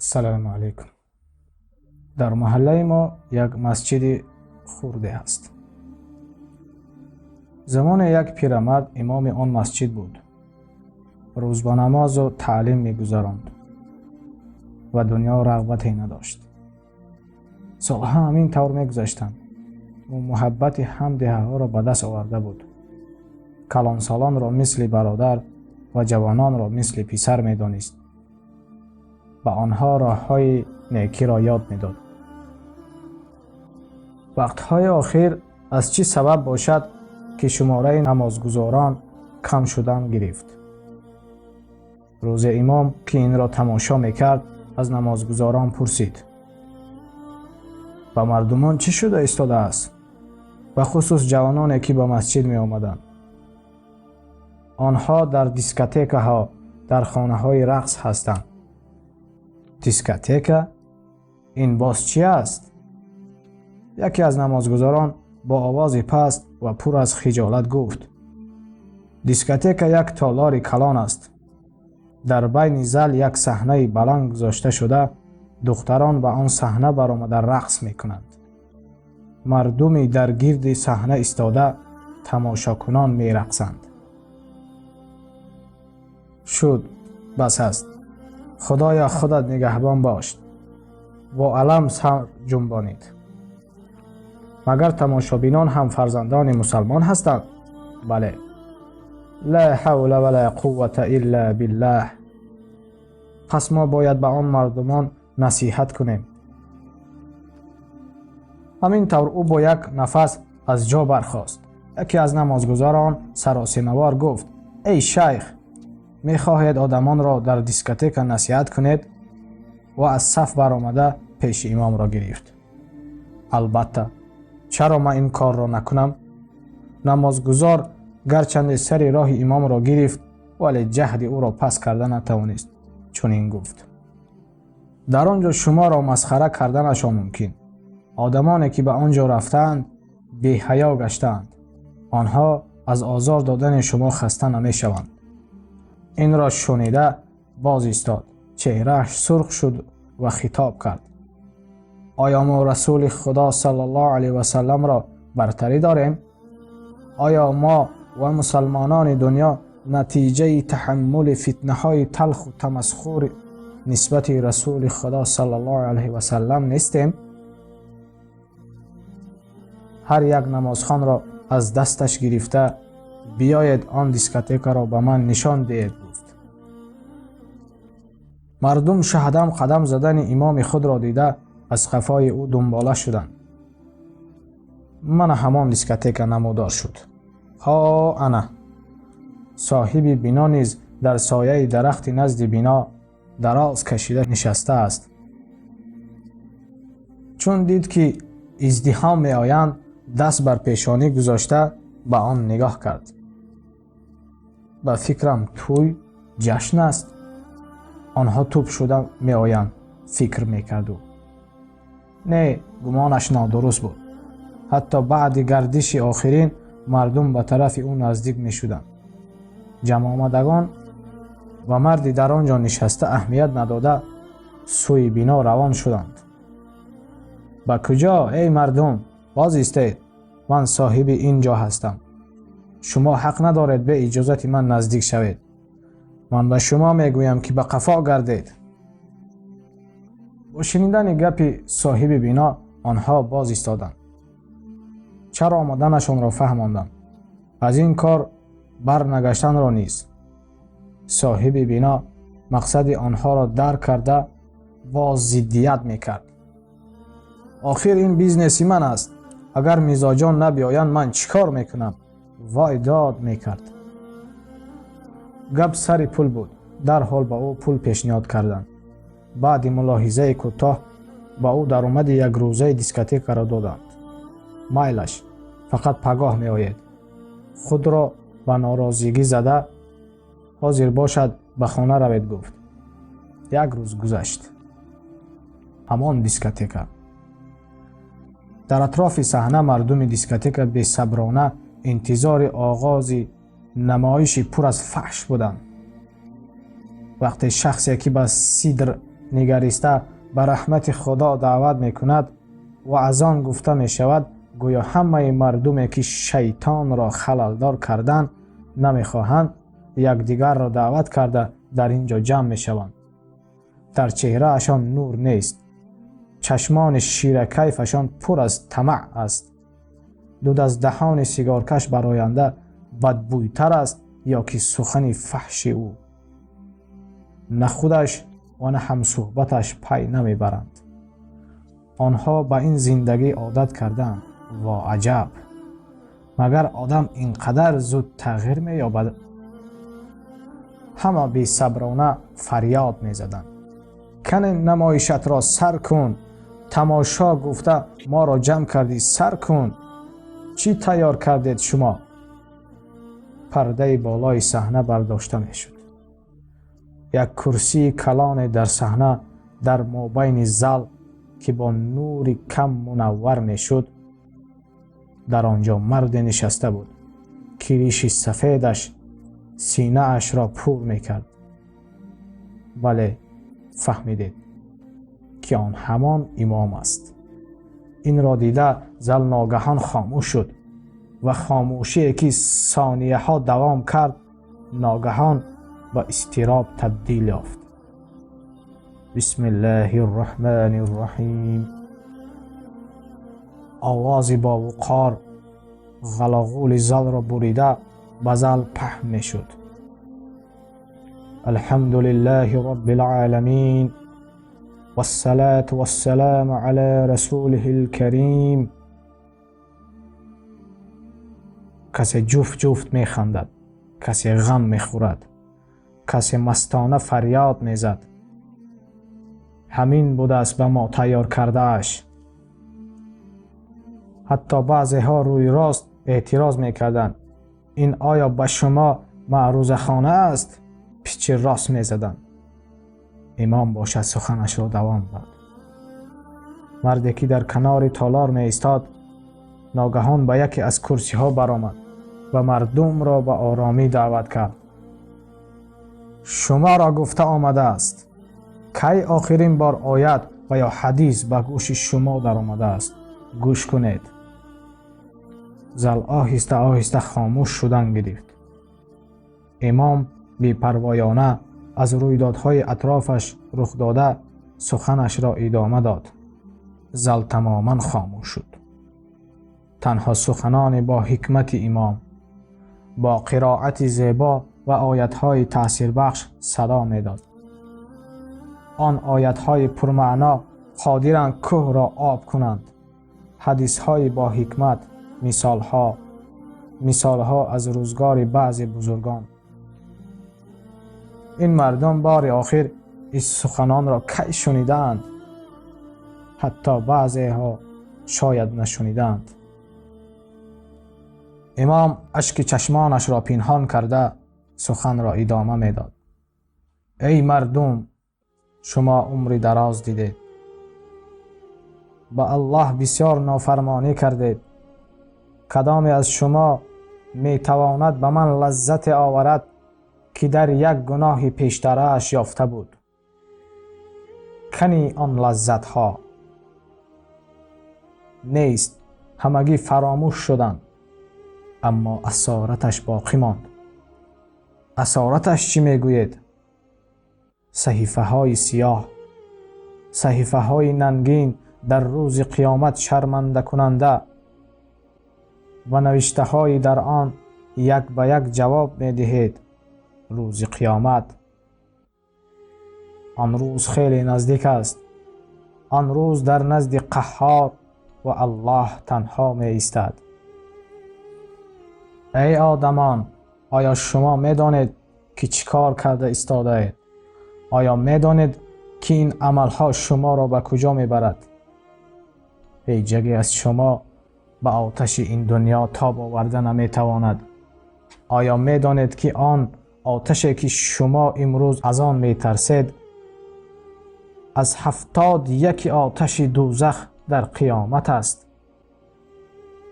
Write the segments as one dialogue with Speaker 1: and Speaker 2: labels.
Speaker 1: Салому алайкум. Дар маҳаллаи мо як масҷиди хурде ҳаст. Замоне як пирамард имоми он масҷид буд. Рӯз ба намозу таълим мегузаронд ва дунё рағбате надошт. Солҳо ҳамин тавр мегузаштанд. Ӯ муҳаббати ҳамдеҳаҳоро ба даст оварда буд. Калонсолонро мисли бародар ва ҷавононро мисли писар медонист. Ба онҳо роҳҳои некиро ёд медод. Вақтҳои охир аз чӣ сабаб бошад, ки шумораи намозгузорон кам шудан гирифт. Рӯзе имом, ки инро тамошо мекард, аз намозгузорон пурсид: ба мардумон чӣ шуда истодааст? Бахусус ҷавононе, ки ба масҷид меомаданд. Онҳо дар дискотекаҳо, дар хонаҳои рақс ҳастанд. Дискотека? Ин боз чӣ аст? Яке аз намозгузорон бо овози паст ва пур аз хиҷолат гуфт: дискотека як толори калон аст. Дар байни зал як саҳнаи баланд гузошта шуда, духтарон ба он саҳна баромада рақс мекунанд. Мардуми дар гирди саҳна истода тамошокунон мерақсанд. Шуд, бас аст. Худоё, худат нигаҳбон бош. Бо алам сар ҷунбонид. Магар тамошобинон ҳам фарзандони мусалмон ҳастанд? Бале. Ла ҳавла ва ла қуввата илла биллаҳ. Пас мо бояд ба он мардумон насиҳат кунем. Ҳамин тавр ӯ бо як нафас аз ҷо бархост. Яке аз намозгузорон саросемавор гуфт: эй шайх, мехоҳед одамонро дар дискотека насиҳат кунед? Ва аз саф баромада пеши имомро гирифт. Албатта, чаро ман ин корро накунам? Намозгузор гарчанде сари роҳи имомро гирифт, вале ҷаҳди ӯро пас карда натавонист. Чунин гуфт: дар он ҷо шуморо масхара карданашон мумкин. Одамоне, ки ба он ҷо рафтаанд, беҳаё гаштаанд. Онҳо аз озор додани шумо хаста намешаванд. Инро шунида боз истод. Чеҳрааш сурх шуд ва хитоб кард: оё мо расули худо саллаллоҳу алайҳи васалламро бартарӣ дорем? Оё мо ва мусалмонони дунё натиҷаи таҳаммули фитнаҳои талху тамасхур нисбати расули худо саллаллоҳу алайҳи васаллам нестем? Ҳар як намозхонро аз дасташ гирифта, биёед, он дискотекаро ба ман нишон диҳед, гуфт. Мардум шаҳдам қадам задани имоми худро дида, аз қафои ӯ дунбола шуданд. Мана ҳамон дискотека намудор шуд. Ҳо, ана соҳиби бино низ дар сояи дарахти назди бино дароз кашида нишастааст. Чун дид, ки издиҳом меоянд, даст бар пешонӣ гузошта ба он нигоҳ кард. Ба фикрам, тӯй ҷашн аст, онҳо тӯп шуда меоянд, фикр мекард ӯ. Не, гумонаш нодуруст буд. Ҳатто баъди гардиши охирин мардум ба тарафи ӯ наздик мешуданд. Ҷамъомадагон ва марди дар он ҷо нишаста аҳамият надода, сӯи бино равон шуданд. Ба куҷо, эй мардум? Боз истед, ман соҳиби ин ҷо ҳастам. Шумо ҳақ надоред бе иҷозати ман наздик шавед. Ман ба шумо мегӯям, ки ба қафо гардед. Бо шунидани гапи соҳиби бино онҳо боз истоданд. Чаро омаданашонро фаҳмонданд, аз ин кор барнагаштанро низ. Соҳиби бино мақсади онҳоро дарк карда, боз зиддият мекард. Охир ин бизнеси ман аст. Агар мизоҷон набиёянд, ман чӣ кор мекунам? Вой дод мекард. Гап сари пул буд. Дарҳол ба ӯ пул пешниҳод карданд. Баъди мулоҳизаи кӯтоҳ ба ӯ даромади якрӯзаи дискотекаро доданд. Майлаш, фақат пагоҳ меоед. Худро ба норозигӣ зада, ҳозир бошад, ба хона равед, гуфт. Як рӯз гузашт. Ҳамон дискотека. Дар атрофи саҳна мардуми дискотека бесаброна интизори оғози намоиши пур аз фаҳш буданд. Вақте шахсе, ки ба сидр нигариста ба раҳмати Худо даъват мекунад ва аз он гуфта мешавад, гӯё ҳамаи мардуме ки шайтонро халалдор кардан намехоҳанд, якдигарро даъват карда дар ин ҷо ҷамъ мешаванд. Дар чеҳраашон нур нест, чашмони ширакайфашон пур аз тамаъ аст. Дуд аз даҳони сигоркаш бароянда бадбӯйтар аст ё ки сухани фаҳши ӯ. На худаш ва на ҳамсуҳбаташ пай намебаранд. Онҳо ба ин зиндагӣ одат кардаанд. Во аҷаб! Магар одам ин қадар зуд тағйир меёбад? Ҳама бесаброна фарёд мезаданд: кане намоишатро сар кун, тамошо гуфта моро ҷамъ кардӣ, сар кун. Чӣ тайёр кардед шумо? Пардаи болои саҳна бардошта мешуд. Як курсии калоне дар саҳна дар мобайни зал ки бо нури кам мунаввар мешуд, дар он ҷо марде нишаста буд ки риши сафедаш синаашро пур мекард. Бале, фаҳмидед ки он ҳамон имом аст. Инро дида зал ногаҳон хомӯш шуд ва хомӯшие ки сонияҳо давом кард, ногаҳон ба изтироб табдил ёфт. Бисмиллаҳи рраҳмани рраҳим. Овози бовуқор ғалоғули залро бурида ба зал паҳн мешуд. Алҳамду лиллаҳи роббил оламин вассалату вассаламу ала расулиҳил карим. Касе ҷуфт ҷуфт механдад, касе ғам мехӯрад, касе мастона фарёд мезад. Ҳамин будааст ба мо тайёр кардааш. Ҳатто баъзеҳо рӯи рост эътироз мекарданд: ин оё ба шумо маърузахона аст? Пичи рост мезаданд. Имом бошад суханашро давом дод. Марде ки дар канори толор меистод, ногаҳон ба яке аз курсиҳо баромад ва мардумро ба оромӣ даъват кард. Шуморо гуфта омадааст, кай охирин бор оят ва ё ҳадис ба гӯши шумо даромадааст? Гӯш кунед. Зал оҳиста оҳиста хомӯш шудан гирифт. Имом бепарвоёна аз рӯйдодҳои атрофаш рух дода суханашро идома дод. Зал тамоман хомӯш шуд. Танҳо суханони бо ҳикмати имом бо қироати зебо ва оятҳои таъсирбахш садо медод. Он оятҳои пурмаъно қодиранд кӯҳро об кунанд. Ҳадисҳои бо ҳикмат, мисолҳо аз рӯзгори баъзе бузургон. Ин мардум бори охир ин суханонро кай шунидаанд? Ҳатто баъзеҳо шояд нашунидаанд. Имом ашки чашмонашро пинҳон карда суханро идома медод. Эй мардум, шумо умри дароз дидед, ба Аллоҳ бисёр нофармонӣ кардед. Кадоме аз шумо метавонад ба ман лаззате оварад ки дар як гуноҳи пештарааш ёфта буд? Кани он лаззатҳо нест, ҳамагӣ фаромӯш шуданд, аммо асораташ боқӣ монд. Асораташ чӣ мегӯед? Саҳифаҳои сиёҳ, саҳифаҳои нангин дар рӯзи қиёмат шармандакунанда ва навиштаҳои дар он як ба як ҷавоб медиҳед рӯзи қиёмат. Он рӯз хеле наздик аст. Он рӯз дар назди Қаҳҳор ва Аллоҳ танҳо меистад. Эй одамон, оё шумо медонед ки чӣ кор карда истодаед? Оё медонед ки ин амалҳо шуморо ба куҷо мебарад? Ҳеҷ яке аз шумо ба оташи ин дунё тоб оварда наметавонад. Оё медонед ки он оташе ки шумо имрӯз аз он метарсед, аз 71 оташи дӯзах дар қиёмат аст?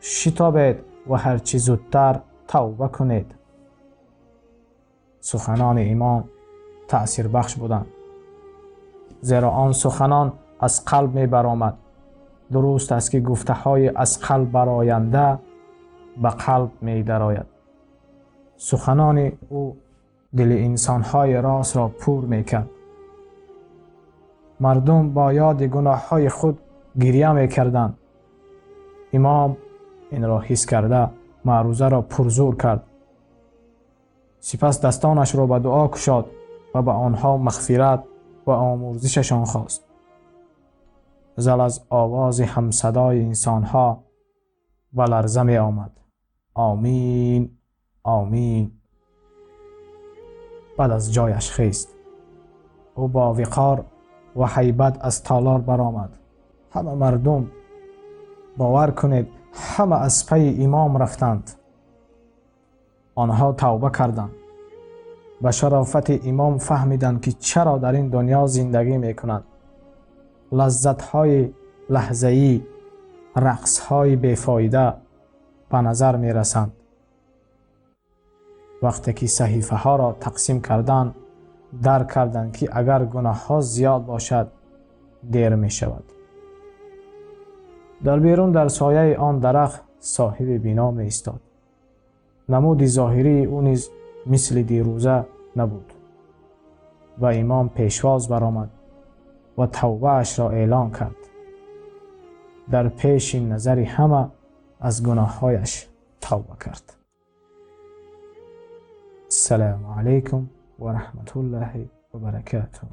Speaker 1: Шитобед ва ҳарчи зудтар тавба кунед. Суханони имом таъсирбахш буданд. Зеро он суханон аз қалб мебаромад. Дуруст аст, ки гуфтаҳои аз қалб бароянда ба қалб медарояд. Суханони ӯ дили инсонҳои ростро пур мекард. Мардум бо ёди гуноҳҳои худ гиря мекарданд. Имом инро ҳис карда, маърузаро пурзӯр кард. Сипас дастонашро ба дуо кушод ва ба онҳо мағфират ва омӯрзишашон хост. Зал аз овози ҳамсадои инсонҳо ба ларза меомад. Омин, омин. Баъд аз ҷояш хест. Ӯ бо виқор ва ҳайбат аз толор баромад. Ҳама мардум, бовар кунед, ҳама аз пайи имом рафтанд. Онҳо тавба карданд. Ба шарофати имом фаҳмиданд, ки чаро дар ин дунё зиндагӣ мекунанд. Лаззатҳои лаҳзаӣ, рақсҳои бефоида ба назар мерасанд. Вақте ки саҳифаҳоро тақсим карданд, дарк карданд, ки агар гуноҳҳо зиёд бошад, дер мешавад. Дар берун, дар сояи он дарахт, соҳиби бино меистод. Намуди зоҳирии ӯ низ мисли дирӯза набуд. Ба имом пешвоз баромад ва тавбаашро эълон кард. Дар пеши назари ҳама аз гуноҳҳояш тавба кард. Ассалому алайкум ва раҳматуллоҳи ва баракатуҳ.